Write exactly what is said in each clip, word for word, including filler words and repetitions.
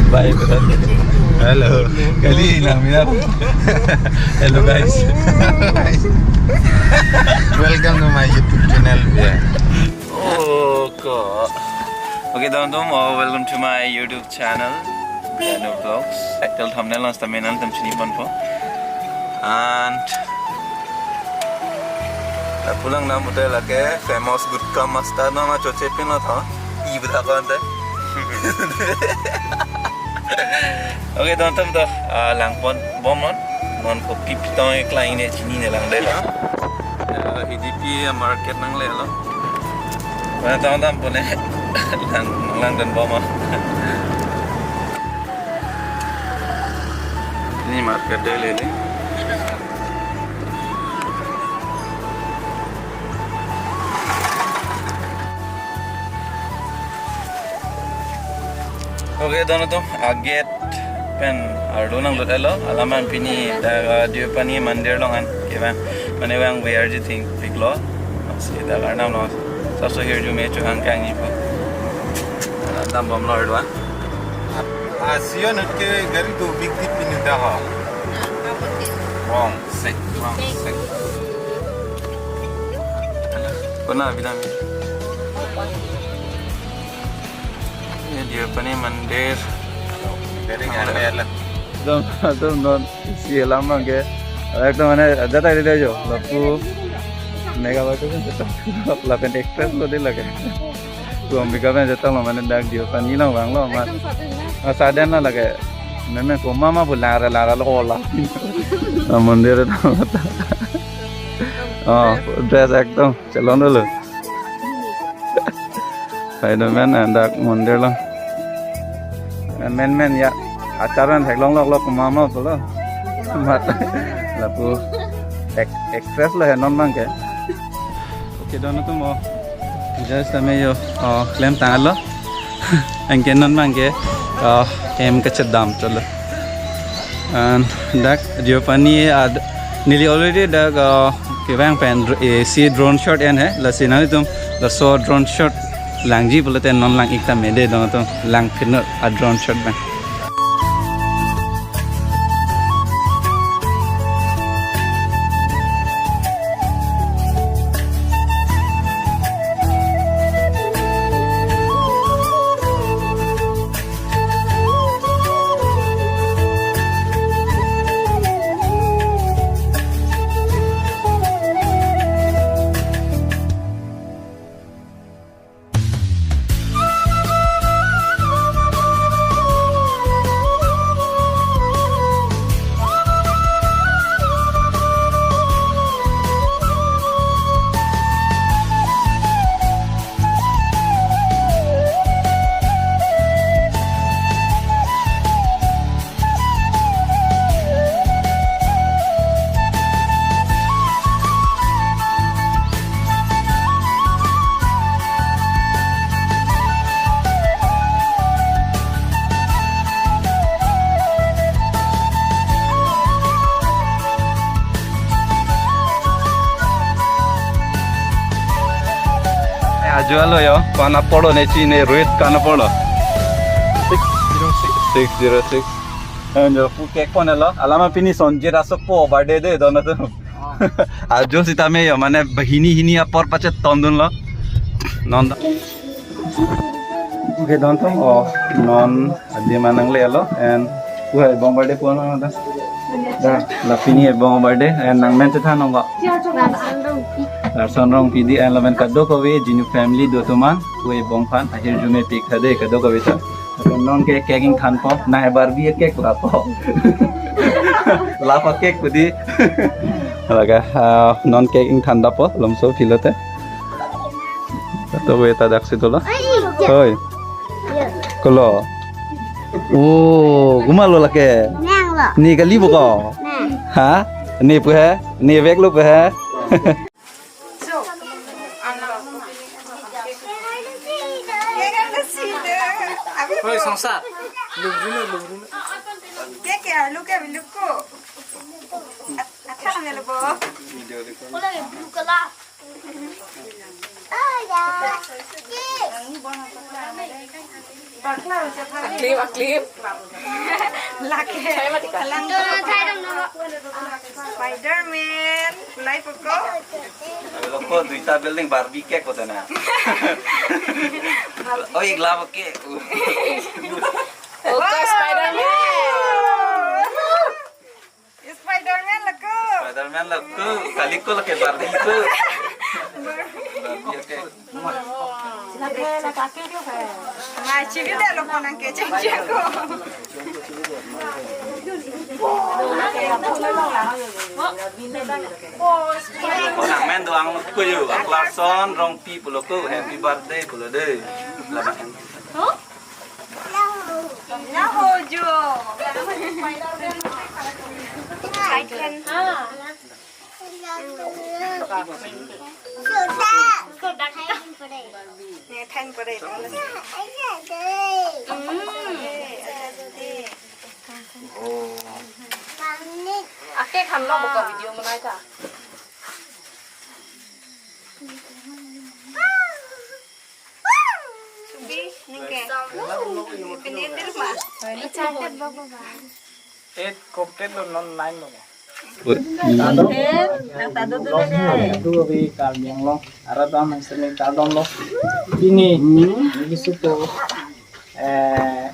Bye, bro. Hello. Kali lang mina. Hello, guys. Welcome to my YouTube channel, yeah. Oh, God. Okay, teman-teman, uh, welcome to my YouTube channel, Danu Vlogs. Title, thumbnail along sitame nangtum chiniponpo. And lapu lang nang hotel lake famous gutka master nama choche pin lo tho. I bra ko ante. Okay, teman-teman, to, ah, langpon bomnon. Non kopi pitong keklang ne chinine lang dei. Ah, H D P market nanglelo. Mana teman-teman pone lang, langdun bom. Ini market dei lele. Okay, teman-teman, a gate pen arlo nanglutlo. Alam an pini dak, uh, Deopani Mandir along an kevang, mane vang V R G thing piklo. Si dak arnam lo. Saso hirjume chuhang kangni po. Dam bomlo arlo an. Ah, Sion ke gari do big tip pini dah ho. Wrong, sek, wrong, sek. Kona bidang. Ini Deopani Mandir. Very good, lah. Dam, dam, non, isi alam abang ke. Ekdom mane, ada tadi dia jo. Lapu, mega batu kan tetap. Lapen express lo di lake. Tuang bika pen jatang lo mane dak Deopani lang vanglo, mat. Ekdom sudden na. Ah, sudden lo lake. Meme ko mama bu lara lara lo ola. Ah, mandir itu. Oh, dress ekdom chelon dulu. Hai do men, ah, dak mandir lo. Men men ya. Achar men theklong lok lok mama pulo. Mat. Lapu ek-, express lo he non abang ke. Okay, teman-teman, oh. Just kami yo, oh, klemtanglo. Anke non abang ke, oh, hem kachedam cholo. And dak Deopani ad neli already dak, oh, kevang pen dr-, eh, si drone shot en he, lasi nangtum laso drone shot langji pulote non lang-ik tame dei, teman-teman, langpinot a drone shot abang. Ajo alo yo, ko-an apor lo ne chini, Rohit, ko-an apor lo? Six zero six. Six zero six. Eh, jo pu cake ponlo. Alam an pini Sonjit Asokpo birthday dei, teman-teman. Ajo sitame yo, mane bahini hini apor pachetongdunlo. Non. Okay, teman-teman, oh, non adim an nanglelo, and pu ebong birthday pu-an ma dah. Dah, la pini ebong birthday, and nangmen chethan nong ko. Larson Rongpi. Larson Rongpi dei, and lapen kadokave Jinu family do atum an, pu ebong aphan ahirjume pik tha dei kadokave ta. Lapen non ke cake ingthanpo, nai Barbie cake lapo. Lapa cake pu dei. Lake, ah, non cake ingthan dapo, lomso philote. Kadokave ta daksi dolo. Oi. Kolo. Oh, komatlo lake? Nanglo. Ne kali bo ko? Nang. Ha? Ne pu he? Ne veklo pu he? Oi, songsa. Lumrino, lumrino. Ke ke arlo ke biluko. Acha kami lo bo. Video di ko. Ola blue color. Oh ya. Aklip, aklip. Lake. Saya mati kah? Spider-Man. Mulai poko. Loko duita building Barbie cake kota na. Oh, igla oke. Oke, Spider-Man. Spider-Man lako. Spider-Man lako. Kali ko lake Barbie ko. Barbie, oke. Ngai chibi de lo ponang kecheng cheng ko. Ponang men doang ko yo. Clarkson Rongpi pulo ko. Happy birthday pulo de. Laban. Laho jo. I can. Ah. Sudah. Sudah. Nih, thank you. Hmm. Ake khamlo buka video menai ta. Subi, ningke. Pini dirma. Eight complete lo, non nine lo. Oi. Nang tado dulu deh. Aduh, abi Karbi Anglong arat atum sini tadom lo. Pini, ini suku, eh,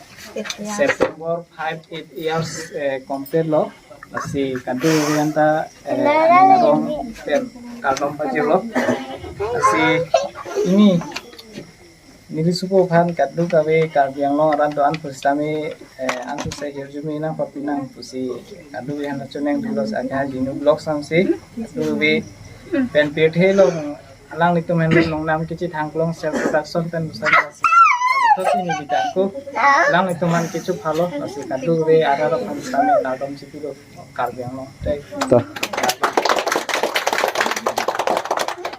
September five, eight years, eh, complete lo. Lasi kado-kave anta, eh, aning arong ter kardom pajirlo. Lasi ini neli supo aphan kado-kave Karbi Anglong arat do-an pusitame, eh, antu se hirjume nangpapi nang pusi kado-kave han choneng dolo sa ka Jinu Vlogs ansi kado-kave pen pirthe along alanglitum henlo longnam kechethang Klong Cell Production pen pusitame lasi. Lasi neli dako alanglitum aphan kecho phalo lasi kado-kave arat aphan sitame kardom chipilo. Karbi Anglong. Tei. To.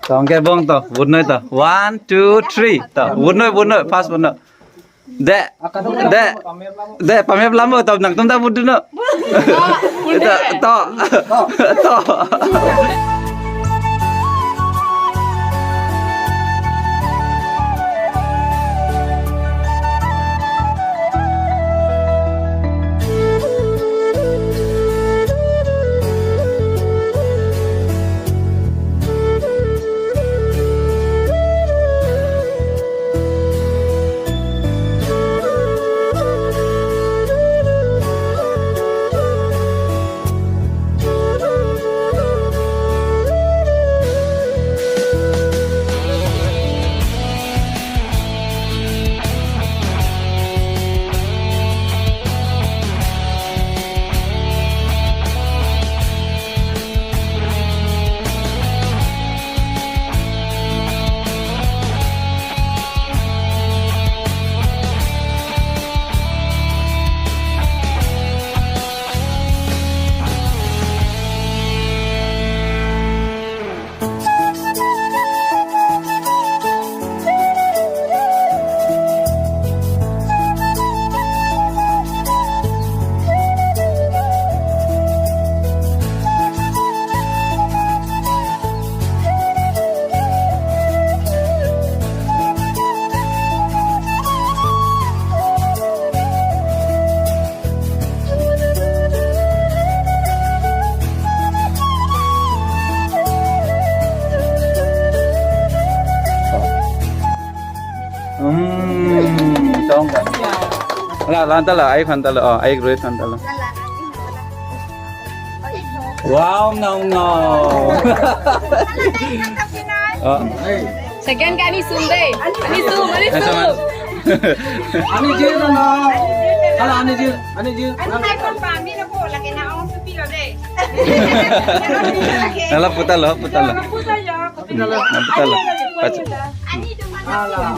To, angke bong to, vut noi to. One, two, three. To, vut noi, vut noi, fast vut noi. De, de, de, pamep lam to, nangtum ta vut noi. To, to, to. Hmm, tong ka. La, la, anta la, ai phan ta la, oh, ai grade phan ta la. Wow, ngau, ngau. Oh. Second ke anisum dei. Anisum, anisum. Ani jil na. Hala ani jil, ani jil. Ani nai kon pami na po lagi na ong supi lo dei. Nala puta lo, puta lo. Puta ya. Puta lo. Puta lo. Pac- Ani tu mana? Hala.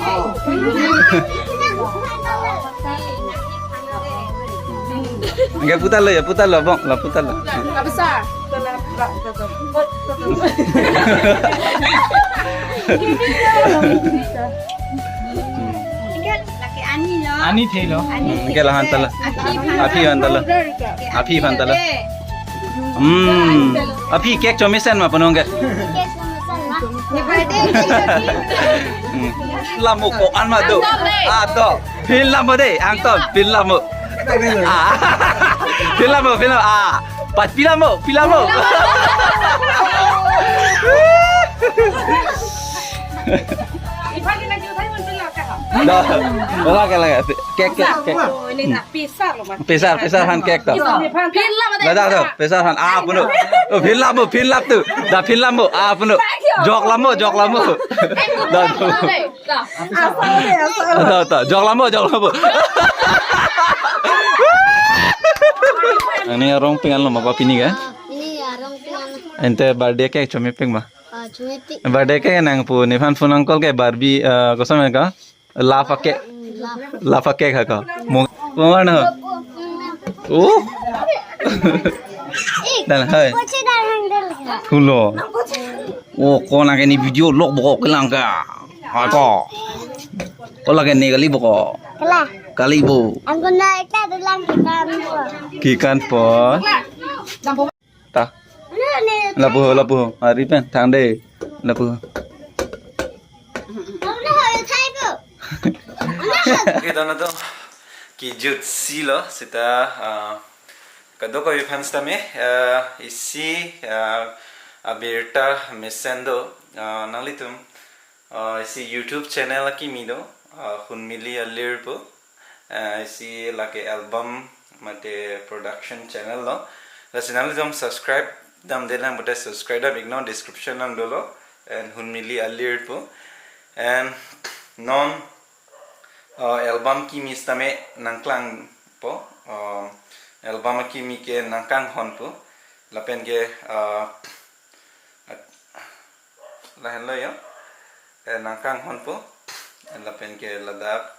Angke puta lo ya, puta lo, bong, la puta lo. Apa sa? Angke laki ani lo. Ani the lo. Ani. Angke la han ta la. Aphi phan ta la. Aphi phan ta la. Aphi phan ta la. Hmm. Aphi cake chomesen ma ponong ke. Cake chomesen ma. Ni birthday. Hmm. Lamu ko an ma do. Ah, to. Film mo de, angton, film mo. Ah. Film mo, film. Ah. Pat film mo, film mo. Iphan ke nang jutai mon pila ka ha. Dah. Lake, lake. Kek, kek, kek. Oh, ini dah pisar lo, Mas. Pisar, pisar han kek to. Iphan pila mo de. Lada to, pisar han. Ah, puno. Oh, film mo, film tu. Dah film mo. Ah, puno. Jok lam mo, jok lam mo. Dah. Asal de, asal. Dah, dah. Jok lam mo, jok lam mo. Nangli arong ping anlo ma pini ke? Pini arong ping an. Ante birthday cake chomi ping ma? Ah, chomi ping. Birthday cake nangpu nephan phone nang call ke Barbie, eh, koson ka? Lava cake. Lava. Lava cake ha ko. Mo, mo na. Oh. Dan hai. Pulo. Oh, ko nang ke ne video lok bokok kelang ka. Ha ko. Ko lake ne kali bokok. Kala. Kali bo. Angkon na eka dolang kekan po. Kekan po. Ta. Lapu, lapu. Ari pen thang de. Lapu. Oke, dono to kijut si lo seta, ah, kadokave aphan sitame, ah, isi, ah, abirta mesen do, ah, nanglitum, ah, isi YouTube channel akimi do, ah, Hunmili Alir pu. Ah, isi lake album mate production channel lo. Lasi nanglitum subscribe damde lang pute subscribe dam iknon, description along dolo. And Hunmili Alir pu. And non, uh, album kimi sitame nangklangpo. Uh, album kimi ke nangkanghon pu. Lapen ke, uh, lahenlo yo. Eh, nangkanghon pu. Lapen ke ladak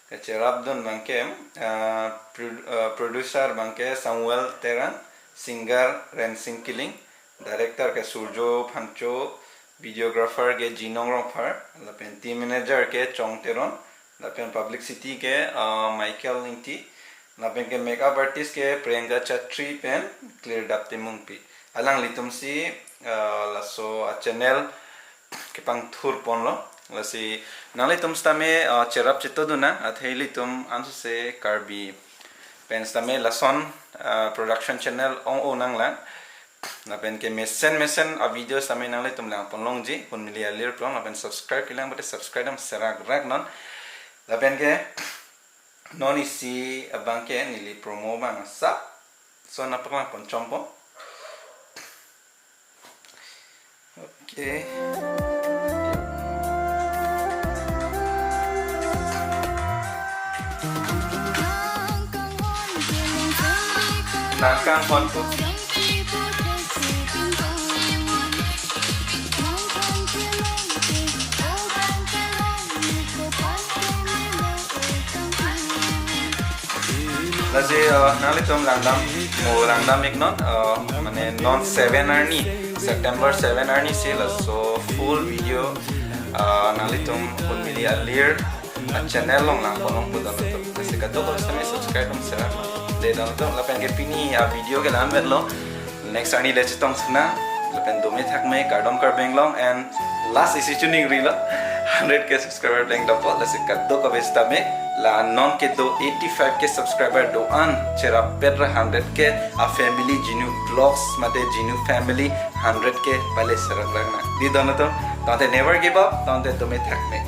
kecherapdun abangke, ah, pro-, ah, producer abangke Samuel Terang, singer Rensing Killing, director ke Surjo Phangcho, videographer ke Jinong Rongphar, lapen team manager ke Chong Teron, lapen publicity ke, ah, Michael Ingti, lapen ke makeup artist ke Priyanka Chatri pen Klirdap Timungpi. Alanglitum si, ah, laso a channel kepangthur ponlo. Lasi nanglitum sitame, ah, cherap chetodun nang, athe ilitum ansose Karbi pen sitame lason, ah, production channel ong-o nanglang. Lapen ke mesen mesen a video sitame nanglitum lang ponlongji, Hunmili Alir pu along, lapen subscribe kelang pute subscribe dam serak rak non. Lapen ke non isi abangke neli promo abang sap. So, nangpaklang pon chompo. Oke. Nangkanghon pu. Lasi, uh, nanglitum langdam, mo langdam iknon, uh, mane non seven arni, September seven arni si laso full video, uh, nanglitum Hunmili Alir a channel along lang ponlong pu dono to. Lasi kadokave sitame subscribe dam serak de dono to. Lapen ke pini a video ke la-an vetlo. Next arni le chetong suna. Lapen dome thakme, kardom Karbi Anglong, and last isi chuning rilo. Hundred K subscriber pleng dopo, lasi kadokave sitame la non kedo eighty five K subscriber do-an cherap pet ra hundred K a family Jinu Vlogs mate Jinu family hundred K pale serak rang na. Di dono to, tangte never give up, tangte dome thakme.